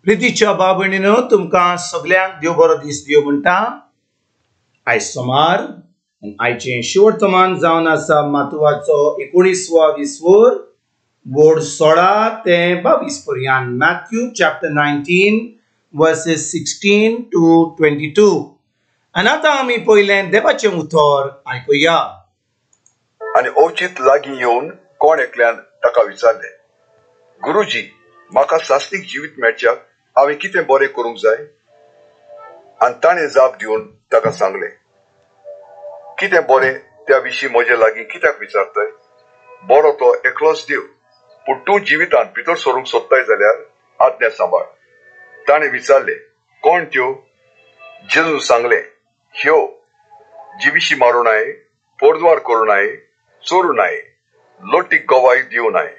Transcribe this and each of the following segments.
प्रितीच्या भाव भयणीनो, तुमकां सगल्यांक देव बरो दीस दिव म्हणटा. आयज सोमार, आयचें शिवर्तमान जावन आसा मातुवाचो 19वो विस्वोर, बोर्ड 16 ते 22 पर्यंत. Matthew chapter 19 verses 16 to 22. आनी आतां आमी पयलें देवाचें उतर आयकुया. आनी अवचीत लागीं येवन कोण एकल्यान ताका विचारलें, गुरुजी, म्हाका सासणीक जिवीत मेळच्याक हांवें कितें बरें करूंक जाय? आनी ताणें जाप दिवन ताका सांगलें, कितें बरें त्या विशीं म्हजे लागीं कित्याक विचारताय? बरो तो एकलोच देव, पूण तूं जिवितांत भितर सरूंक सोदताय जाल्यार आज्ञा सांबाळ. ताणें विचारलें, कोण त्यो? जेजून सांगलें, ह्यो, जिविशी मारूं नाय, पोरद्वार करूं नाय, चोरूं नाय, लोटीक गवाय दिवं नाय,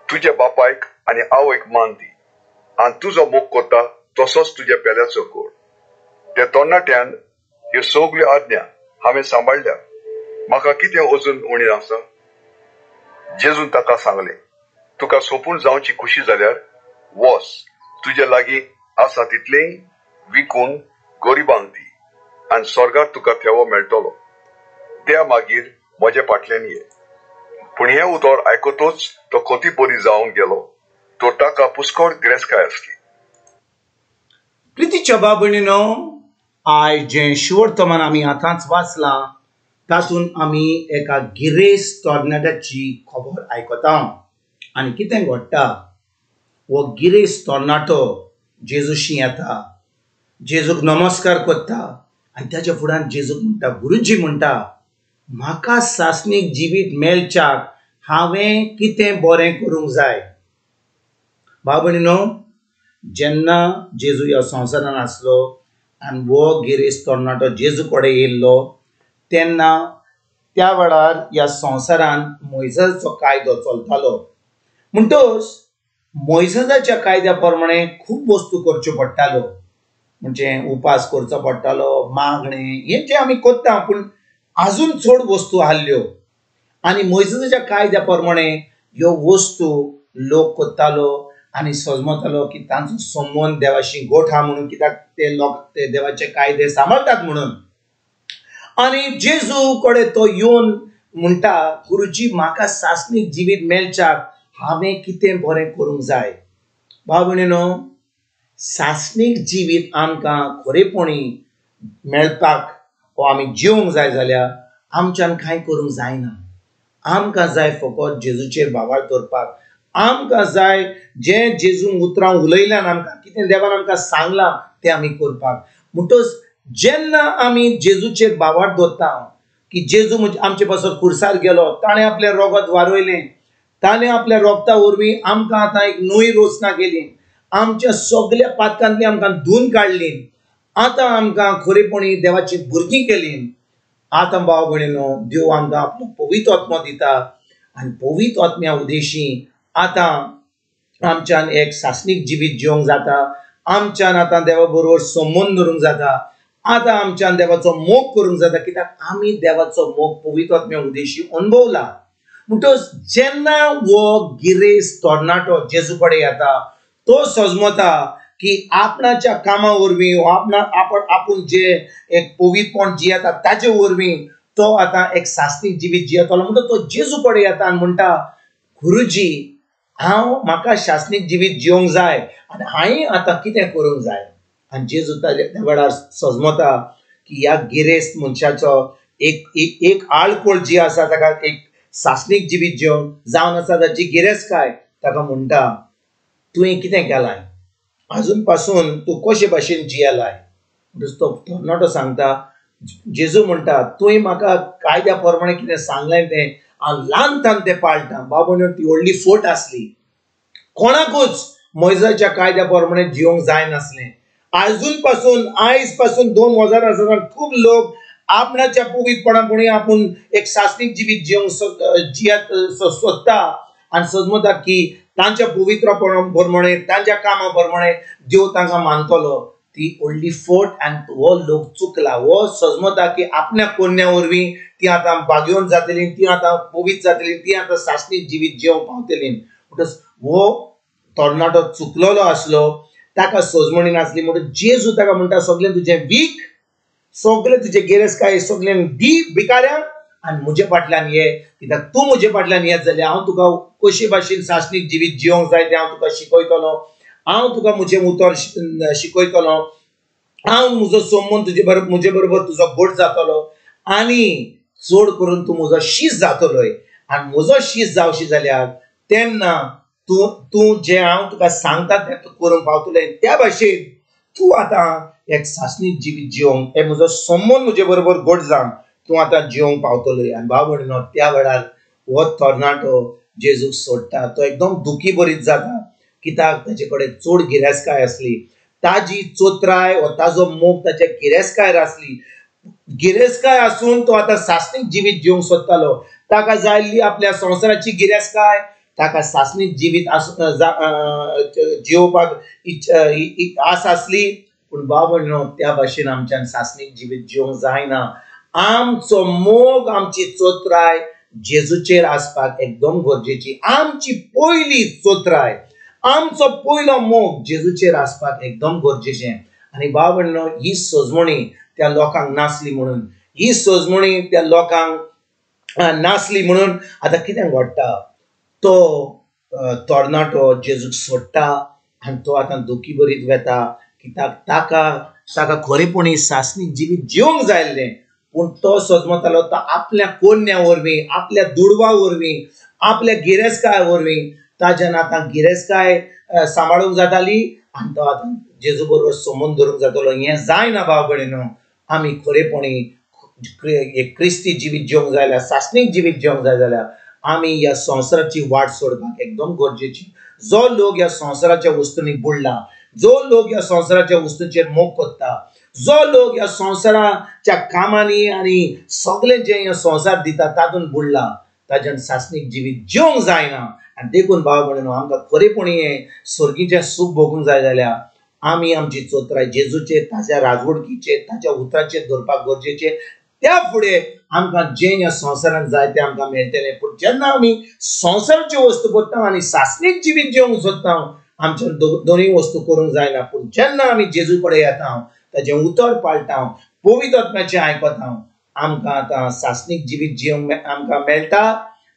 तुज्या बापायक आनी आवयक मान दी, आनी तुजो मोग करता तसोच तुज्या पेल्याचो कर. त्या तरणाट्यान ह्यो सगल्यो आज्ञा हांवें सांबाळ्ळ्या, म्हाका कितें अजून उणें आसा? जेजून ताका सांगलें, तुका सोंपून जावची खुशी जाल्यार वच, तुज्या लागीं आसा तितलेंय विकून गरिबांक दी आनी स्वर्गार तुका ठेवो मेळटलो. त्या मागीर म्हज्या फाटल्यान ये. पूण हें उतर आयकतच तो खती बरी जावन गेलो, तर ताका पुष्कळ गिरेस्तकाय आसली. प्रितीच्या भाव भयणीनो, आयज जें शिवर्तमान आमी आतांच वाचलां तातूंत आमी एका गिरेस्त तरणाट्याची खबर आयकता. आनी कितें घडटा, हो गिरेस्त तरणाटो जेजूशी येता, जेजूक नमस्कार करता आनी ताच्या फुड्यान जेजूक म्हणटा, गुरुजी म्हणटा, म्हाका सासणीक जिवीत मेळच्याक हांवें कितें बरें करूंक जाय? भाव भयणीनो, जेन्ना जेजू ह्या संवसारान आसलो आनी हो गिरेस्त तरणाटो जेजू कडेन येयल्लो तेन्ना त्या वेळार ह्या संवसारान मोयजेसाचो कायदो चलतालो. म्हणटच मोयजेसाच्या कायद्या प्रमाणे खूब वस्तू करच्यो पडटाल्यो, म्हणजे उपास करचो पडटालो, मागणें, हें जें आमी करता, पूण आजून चड वस्तू आहल्यो. आनी मोयजेसाच्या कायद्या प्रमाणे ह्यो वस्तू लोक करतालो आनी सजमतालो की तांचो संबंद देवाशी गोठ आहा म्हणून, कित्याक ते लोक ते देवाचे कायदे सांबाळटात म्हणून. आनी जेजू कडेन तो येवन म्हणटा, गुरुजी, म्हाका सासणीक जिवीत मेळच्याक हांवें कितें बरें करूंक जाय? भाव भयणीनो, सासणीक जिवीत आमकां खरेपणी मेळपाक वा आमी जिवंक जाय जाल्यार आमच्यान कांय करूंक जायना. आमकां जाय फकत जेजूचेर भावार्थ दवरपाक. आमकां जाय जें जेजून उतरां उलयल्यान आमकां कितें देवान आमकां सांगलां तें आमी करपाक. म्हणटच जेन्ना आमी जेजूचेर भावार्थ दवरता की जेजू आमचे पासत खुर्सार गेलो, ताणें आपलें रोगत वारयलें, ताणें आपल्या रोगता वरवीं आमकां आतां एक नवी रचना केली, आमच्या सगल्या पातकांतली आमकां धुवन काडली, आतां आमकां खरेपणी देवाची भुरगीं केली. आतां भाव भयणीनो, देव आमकां आपलो पवित्र आत्मो दिता आनी पवित्र आत्म्या उद्देशी आतां आमच्यान एक सासणीक जिवीत जिवंक जाता, आमच्यान आतां देवा बरोबर संबंद दवरूंक जाता, आतां आमच्यान देवाचो मोग करूंक जाता, कित्याक आमी देवाचो मोग पवित्र आत्म्या उद्देशी अणभवला. म्हणटच जेन्ना हो गिरेस्त तरणाटो जेजू कडेन येता तो सजमता की आपणाच्या कामा वरवीं आपूण जे एक पवित्रपण जियेता ताजे वरवीं तो आतां एक सासणीक जिवीत जियेतलो. म्हणटा तो जेजू कडेन येता आनी म्हणटा, गुरुजी, हांव म्हाका सासणीक जिवीत जिवंक जाय आनी हांवें आतां कितें करूंक जाय? आनी जेजू त्या वेळार सजमता की ह्या गिरेस्त मनशाचो एक एक एक आळकोळ जी आसा ताका एक सासणीक जिवीत जिवंक जावन आसा ताची गिरेस्तकाय, ताका म्हणटा, तुवें कितें केलां? आजून पासून तूं कशे भाशेन जियेलाय? म्हणटच तो तरणाटो सांगता, जेजू म्हणटा, तुवें म्हाका कायद्या प्रमाणे कितें सांगलें तें हांव ल्हान तें पाळटा. बाबा, ती व्हडली फोट आसली, कोणाकूच मोयजेसाच्या कायद्या प्रमाणे जिवंक जायनासलें. आजून पासून आयज पासून 2000 आसतना खूब लोक आपणाच्या पवित्रपणा पुणी आपूण एक सासणीक जिवीत जिवंक जियेत सोदता आनी सजमता की तांच्या पवित्रपणा प्रमाणे तांच्या कामा प्रमाणे देव तांकां मानतलो. ती व्हडली फोट आनी हो लोक चुकला. हो सजमता की आपल्या कोन्या वरवीं ती आतां बागेवन जातली, ती आतां पवित्र जातली, ती आतां सासणीक जिवीत जिवंक पावतली. म्हणटच हो तरणाटो चुकलेलो आसलो. ताका सोजमणी नासली. म्हणून जेजू ताका म्हणटा सगळें तुजें वीक, सगळें तुजें गिरेस्तकाय सगळें दी भिकाऱ्यांक आनी म्हजे फाटल्यान ये, कित्याक तूं म्हजे फाटल्यान येत जाल्यार हांव तुका कशे भाशेन सासणीक जिवीत जिवंक जाय तें हांव तुका शिकयतलो, हांव तुका म्हजें उतर शिकयतलो, हांव म्हजो संबंद तुजे बरोबर म्हजे बरोबर तुजो घट जातलो आनी चड करून तूं म्हजो शीस जातलोय. आनी म्हजो शीस जावशी जाल्यार तेन्ना तूं तूं जें हांव तुका सांगता तें तूं करूंक पावतलें. त्या भाशेन तूं आतां एक सासणीक जिवीत जिवंक, हे म्हजो संबंद म्हजे बरोबर घट जावन तूं आतां जिवंक पावतलोय. आनी भाव भयणीनो, त्या वेळार हो तरणाटो जेजूक सोडटा, तो एकदम दुखी बरीत जाता, कित्याक ताजे कडेन चड गिरेस्तकाय आसली, ताजी चोत्राय वा ताजो मोग ताच्या गिरेस्तकायर आसली. गिरेस्तकाय आसून तो आतां सासणीक जिवीत जिवंक सोदतालो. ताका जाय आसली आपल्या संवसाराची गिरेस्तकाय, ताका सासणीक जिवीत जिवपाक आस आसली. पूण भाव भयणीनो, त्या भाशेन आमच्यान सासणीक जिवीत जिवंक जायना. आमचो मोग, आमची चोत्राय जेजूचेर आसपाक एकदम गरजेची. आमची पयली चोत्राय, आमचो पयलो मोग जेजूचेर आसपाक एकदम गरजेचें. आनी भाव भयणीनो, ही सजमणी त्या लोकांक नासली म्हणून, ही सजमणी त्या लोकांक नासली म्हणून आतां कितें घडटा, तो तरणाटो जेजूक सोडटा आनी तो आतां दुखी बरीत वेता, कित्याक ताका ताका खरेपणी सासणीक जिवीत जिवंक जाय आसलें. पूण तो सजमतालो तो आपल्या कोन्या वरवीं, आपल्या दुडवा वरवीं, आपल्या गिरेस्तकाय वरवीं ताज्यान आतां गिरेस्तकाय सांबाळूंक जाताली आनी तो आतां जेजू बरोबर संबंद धरूंक जातलो. हें जायना भाव भयणीनो. आमी खरेपणी एक क्रिस्ती जिवीत जिवंक जाय जाल्यार, सासणीक जिवीत जिवंक जाय जाल्यार आमी ह्या संवसाराची वाट सोडपाक एकदम गरजेची. जो लोक ह्या संवसाराच्या वस्तूंनी बुडला, जो लोक ह्या संवसाराच्या वस्तूंचेर मोग करता, जो लोक ह्या संवसाराच्या कामांनी आनी सगळें जें ह्या संवसार दिता तातूंत बुडला, ताज्यान सासणीक जिवीत जिवंक जायना. आनी देखून भाव भयणीनो, आमकां खरेपणी हें सर्गीचें सूख भोगूंक जाय जाल्यार आमी आमची चोत्राय जेजूचेर, ताज्या राजवडकीचेर, ताज्या उतराचेर दवरपाक गरजेचें. त्या फुडें आमकां जें ह्या संवसारांत जाय तें आमकां मेळटलें. पूण जेन्ना आमी संवसाराच्यो वस्तू करता आनी सासणीक जिवीत जिवंक सोदता, आमच्या दोनूय वस्तू करूंक जायना. पूण जेन्ना आमी जेजू कडेन येता, ताजें उतर पाळटा, पवित्र आत्म्याचें आयकता, आमकां आतां सासणीक जिवीत जिवंक आमकां मेळटा.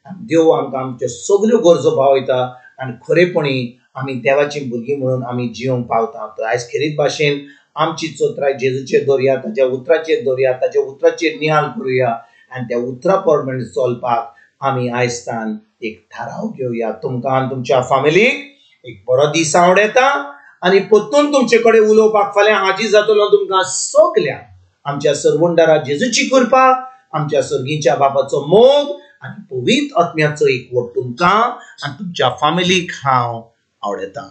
देव आमकां आमच्यो सगल्यो गरजो पावयता आनी खरेपणी आमी देवाचीं भुरगीं म्हणून आमी जिवंक पावता. तर आयज खेरीत भाशेन आमची चोत्राय जेजूचेर दवरया, ताज्या उतराचेर दवरया, ताज्या उतराचेर निहाल करुया आनी त्या उतरा प्रमाणे चलपाक आमी आयजतान एक थाराव घेवया. तुमकां आनी तुमच्या फामिलीक एक बरो दीस आवडटा आनी परतून तुमचे कडेन उलोवपाक फाल्यां हाजीर जातलो. तुमकां सगल्या आमच्या सरवंडारा जेजूची कृपा, आमच्या सर्गीच्या बापाचो मोग आनी पवित्र आत्म्याचो एकवट तुमकां आनी तुमच्या फामिलीक हांव आवडटा.